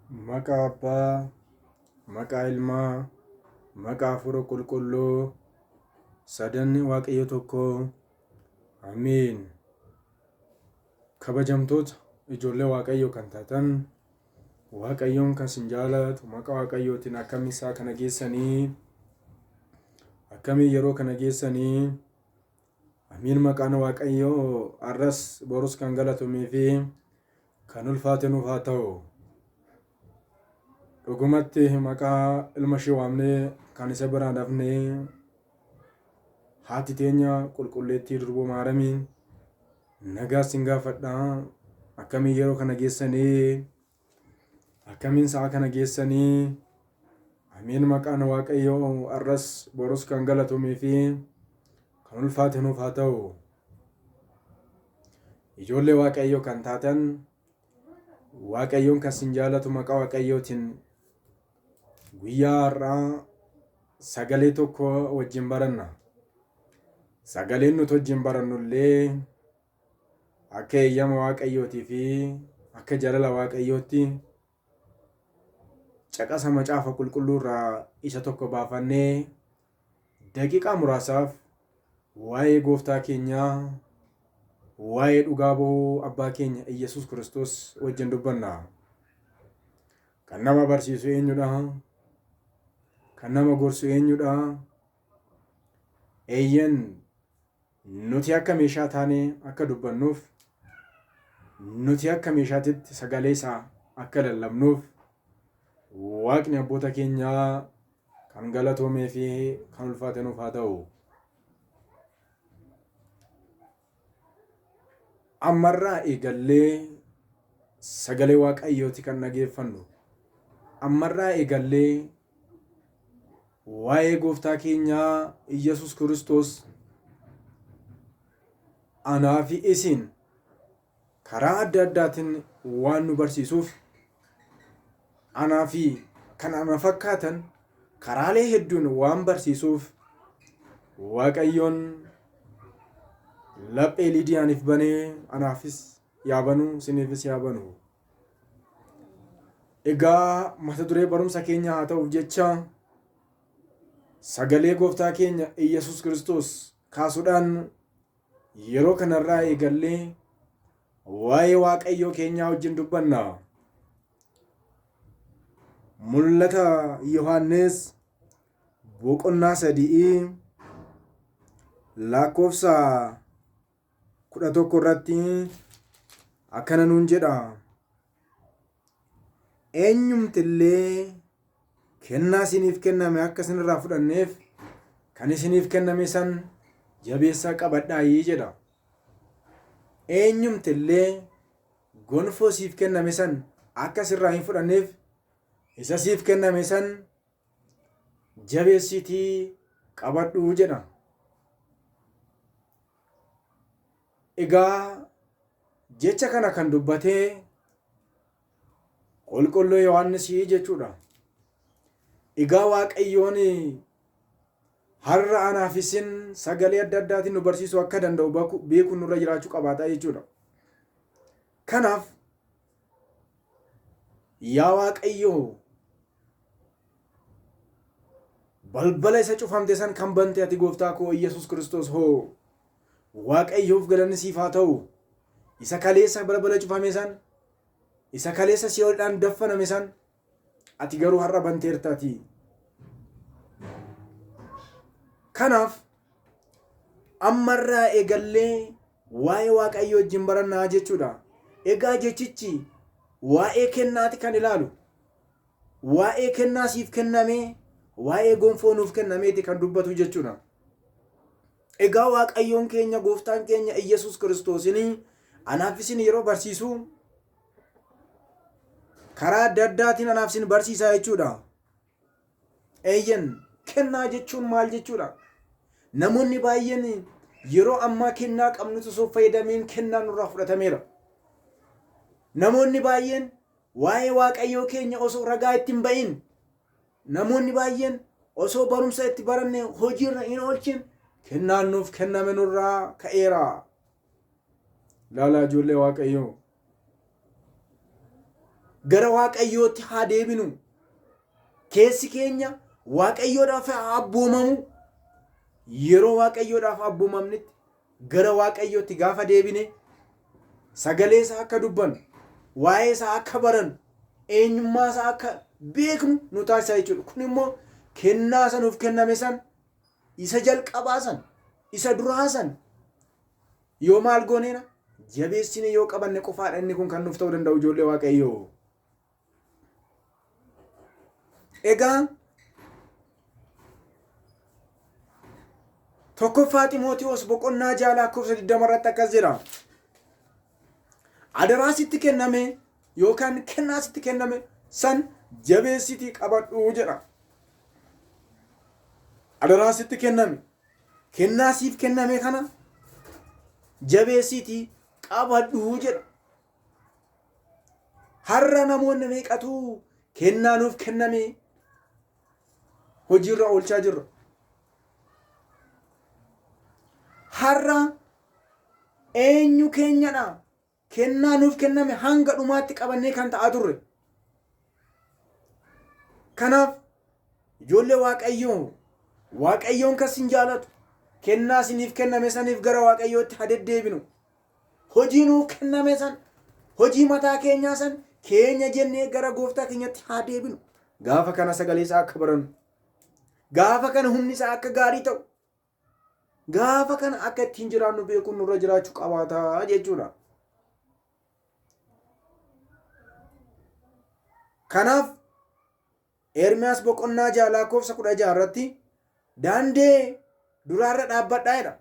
Maqaa Abbaa, maqaa Ilmaa, maqaa Hafuura Qulqulluu, sadan Waaqayyo tokko. Ameen. Kabajamtoota ijoollee Waaqayyoo kan taatan, Waaqayyoon kan isin jaalatu, maqaa Waaqayyootiin akkamiin isaa kana geessanii, akkamiin yeroo kana geessanii, Amiin maqaan Waaqayyoo har'as borus kan galatomee fi kan ulfaate nuuf haa ta'u. Dhugumatti maqaa ilma ishee waamnee kan isa biraan hafne haati teenya qulqulleettii durboo Maaramii nagaa sin gaafadha. Akkamiin yeroo kana geessanii akkamiin sa'a kana geessanii Amiin maqaan Waaqayyoo har'as borus kan galatomee fi kan ulfaate nuuf haa ta'u. Ijoollee Waaqayyoo kan taatan Waaqayyoon kan sin jaalatu maqaa Waaqayyootiin guyyaa har'aa sagalee tokko wajjin baranna. Sagaleen nuti wajjin barannu illee akka eeyyama Waaqayyootii fi akka jaalala Waaqayyootti caqasa macaafa qulqulluu irraa isa tokko baafannee daqiiqaa muraasaaf waa'ee gooftaa keenyaa waa'ee dhugaa ba'uu abbaa keenya Iyyasuus Kiristoos wajjin dubbanna. Kan nama barsiisu eenyudha? Kan nama gorsu eenyudha? Eeyyen Nuti akka meeshaa taanee akka dubbannuuf, nuti akka meeshaatitti sagalee isaa akka lallabnuuf, Waaqni abboota keenyaa kan galatoomee fi kan ulfaate nuuf haa ta'u. Ammarraa eegallee sagalee Waaqayyooti kan dhageeffannu. Ammarraa eegallee Waa'ee gooftaa keenyaa Iyyasuus Kiristoos anaa fi isin karaa adda addaatiin waan nu barsiisuuf anaa fi kan ana fakkaatan karaalee hedduun waan barsiisuuf Waaqayyoon laphee Liidiyaaniif banee anaafis yaa banu isiniifis yaa banu. Egaa mata duree barumsa keenya haa ta'uuf jecha sagalee gooftaa keenya Iyyasuus Kiristoos kaasuudhaan yeroo kanarraa eegallee waa'ee Waaqayyoo keenyaa wajjin dubbanna. Mul'ata Yohaannis boqonnaa 3 lakkoofsa 11 irratti akkana nuun jedha. Eenyumti illee kennaa isiniif kenname akka isinirraa fudhanneef kan isiniif kenname san jabeessaa qabadhaayii jedha. Eenyumti illee gonfoo siif kenname san akka sirraa hin fudhanneef isa siif kenname san jabeessiitii qabadhu jedha. Egaa jecha kana kan dubbatee qulqulluu Yohaannisii jechuudha. Egaa Waaqayyoon har'a anaaf isin sagalee adda addaatiin nu barsiisuu akka danda'u beekuun nurra jiraachuu qabaata jechuudha. Kanaaf yaa Waaqayyoo balbala isa cufamte san kan bante ati gooftaa koo Iyyasuus Kiristoos hoo Waaqayyoof galanni siif haa ta'u. Isa kaleessa balbala cufame san, isa kaleessa si'oodhaan daffaname san, ati garuu har'a banteertaati. Kanaaf ammarraa eegallee waa'ee Waaqayyoo wajjin barannaa jechuudha. Egaa jechichi waa'ee kennaati kan ilaalu. Waa'ee kennaa siif kennamee, waa'ee gonfoo nuuf kennameeti kan dubbatu jechuudha. Egaa Waaqayyoon keenya gooftaan keenya Iyyasuus Kiristoosiin anaaf isin yeroo barsiisu karaa adda addaatiin anaaf isin barsiisaa jechuudha. Eeyyen kennaa jechuun maal jechuudha? Namoonni baay'een yeroo ammaa kennaa qabnutu osoo fayyadamiin kennaa nurraa fudhatameera. Namoonni baay'een waa'ee Waaqayyoo keenya osoo ragaa itti hin ba'in Namoonni baay'een osoo barumsa itti baranne hojiirra hin oolchin kennaan nuuf kenname nurraa ka'eera. Laalaa ijoollee Waaqayyoo. Gara Waaqayyootti haa deebinu. Keessi keenya Waaqayyoodhaaf haa abboomamu. Yeroo Waaqayyoodhaaf abboomamnetti gara Waaqayyootti gaafa deebine sagalee isaa akka dubbannu, waa'ee isaa akka barannu, eenyummaa isaa akka beeknu nu taasisa jechuudha. Kun immoo kennaa isa nuuf kenname san isa jalqabaa san isa duraa san yoo maal gooneena jabeessine yoo qabanne qofaadha inni kun kan nuuf ta'uu danda'u ijoollee Waaqayyoo. Egaa tokkoffaa Ximootiyoos boqonnaa 6 lakkoofsa 20 irratti akkas jedha. Adaraa sitti kenname yookaan kennaa sitti kenname san jabeessitii qabadhu jedha. Adaraa sitti kenname kennaa siif kenname kana jabeessitii qabadhu jedha. Har'a namoonni meeqatu kennaa nuuf kenname hojiirra oolchaa jirra. Har'a eenyu keenyadha kennaa nuuf kenname hanga dhumaatti qabannee kan ta'aa turre. Kanaaf ijoollee Waaqayyoo Waaqayyoon kan sin jaalatu kennaa isiniif kenname saniif gara Waaqayyootti haa deddeebinu. Hojii nuuf kenname san, hojii mataa keenyaa san keenya jennee gara gooftaa keenyatti haa deebinu. Gaafa kana sagalee isaa akka barannu, gaafa kana humni isaa akka gaarii ta'u, gaafa kana akka ittiin jiraannu beekuun nurra jiraachuu qabaata jechuudha. Kanaaf Ermiyaas boqonnaa 6 lakkoofsa 16 irratti daandii duraarra dhaabbadhaa jedha.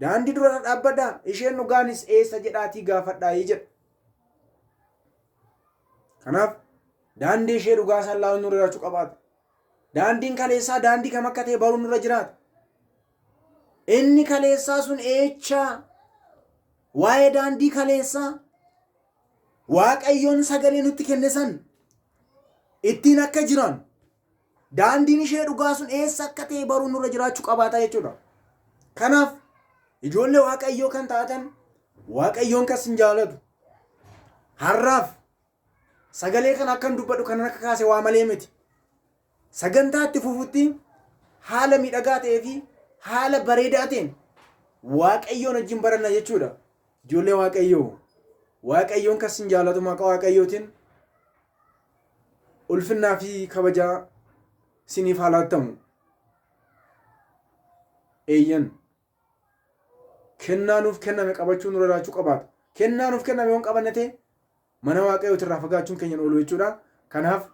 Daandii duraarra dhaabbadhaa isheen dhugaanis eessa jedhaatii gaafadhaa jedha. Kanaaf daandii ishee dhugaa san laaluun nurra jiraachuu qabaata. Daandiin kaleessaa daandii kam akka ta'e baruun nurra jiraata. Inni kaleessaa sun eechaa waa'ee daandii kaleessaa Waaqayyoon sagalee nutti kenne san ittiin akka jiran daandiin ishee dhugaa sun eessa akka ta'e baruun nurra jiraachuu qabaata jechuudha. Kanaaf ijoollee Waaqayyoo kan taatan Waaqayyoon kan sin jaalatu har'aaf sagalee kana akkan dubbadhu kanan akka kaase waa malee miti. Sagantaa itti fufutti haala miidhagaa ta'ee fi haala bareedaa ta'een Waaqayyoon wajjin baranna jechuudha. Ijoollee Waaqayyoo, Waaqayyoon kan sin jaalatu maqaa Waaqayyootiin ulfinnaa fi kabajaa siniif haa laattamu. Eeyyan. Kennaa nuuf kenname qabachuu nurra jiraachuu qabaata. Kennaa nuuf kenname yoo hin qabanne ta'e mana Waaqayyooti irraa fagaachuun keenya hin oolu jechuudha. Kanaaf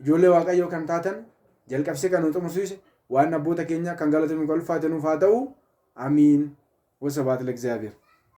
ijoollee Waaqayyoo kan taatan jalqabsee kan nu xumursiise waan abboota keenya kan galatoomu kan ulfaate nuuf haa ta'u. Amiin. Wasabaat ለእግዚአብሔር.